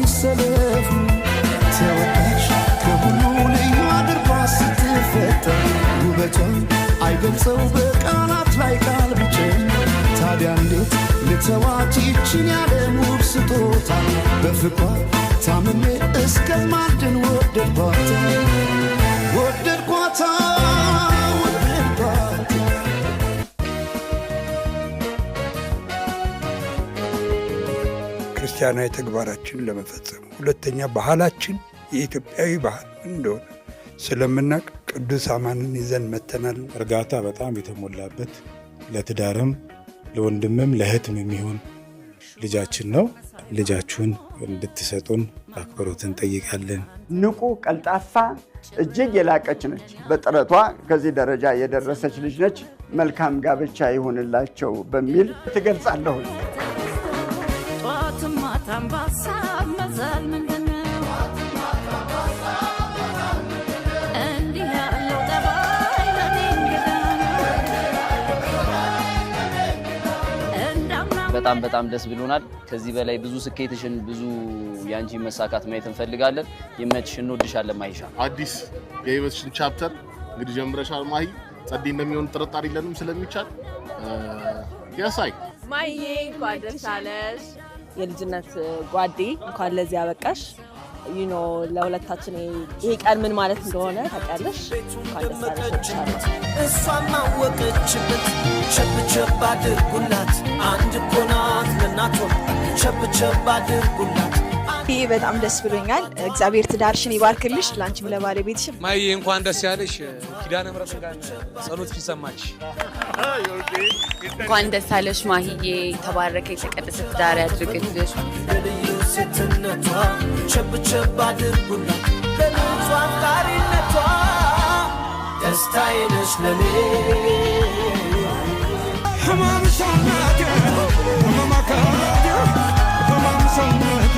ይሰለፉ። ተወዳጅ ከሁሉ ልዩ አድርጓ ስትፈጠር፣ ውበቷን አይገልጸው በቃላት ላይ ቃል ቢጨምር። ታዲያ እንዴት ልተዋት ይችን ያለም ውብ ስጦታ? በፍቅሯ ታምሜ እስከማድን ወደድኳት፣ ወደድኳት፣ ወደድኳት። ክርስቲያናዊ ተግባራችን ለመፈጸም፣ ሁለተኛ ባህላችን የኢትዮጵያዊ ባህል እንደሆነ ስለምናውቅ ቅዱስ አማንን ይዘን መተናል። እርጋታ በጣም የተሞላበት፣ ለትዳርም ለወንድምም ለእህትም የሚሆን ልጃችን ነው። ልጃችሁን እንድትሰጡን አክብሮት እንጠይቃለን። ንቁ፣ ቀልጣፋ፣ እጅግ የላቀች ነች። በጥረቷ ከዚህ ደረጃ የደረሰች ልጅ ነች። መልካም ጋብቻ ይሁንላቸው በሚል ትገልጻለሁ። ጠዋትም ማታም በሀሳብ መዛል ምንድነው? እንዲህ ያለው ጠባይ ለኔ እንግዳ ነው። እንዳምና በጣም በጣም ደስ ብሎናል። ከዚህ በላይ ብዙ ስኬትሽን፣ ብዙ የአንቺን መሳካት ማየት እንፈልጋለን። ይመችሽ፣ እንወድሻለን ማሂሻ። አዲስ የህይወትሽን chapter እንግዲህ ጀምረሻል ማሂ። ጸዴ እንደሚሆን ጥርጣሬ የለንም፣ ስለሚቻል ያሳይ። ማዬ፣ እንኳን ደስ አለሽ። የልጅነት ጓዴ፣ እንኳን ለዚህ ያበቃሽ። ለሁለታችን ይሄ ቀን ምን ማለት እንደሆነ ታውቂያለሽ። እንኳን ደስ አለሽ። እወድሻለሁ። እሷም አወቀችበት። ቸብ ቸብ አድርጉላት፣ አንድ እኮ ናት ለእናቷ። ቸብ ቸብ አድርጉላት። ይህ በጣም ደስ ብሎኛል። እግዚአብሔር ትዳርሽን ይባርክልሽ፣ ለአንቺም ለባለቤትሽም። ማዬ፣ እንኳን ደስ ያለሽ። ኪዳነ ምሕረት እንኳን ጸሎትሽን ሰማች። እንኳን ደስ አለሽ ማሂዬ። የተባረከ የተቀደሰ ትዳር ያድርግልሽ። በልዩ ሴትነቷ ቸብ ቸብ አድርጉላት፣ በንጹህ አፍቃሪነቷ ደስታዬ ነሽ ለኔ። ህመም ሰውነቴ፣ ህመም አካላቴ፣ ህመም ሰውነቴ።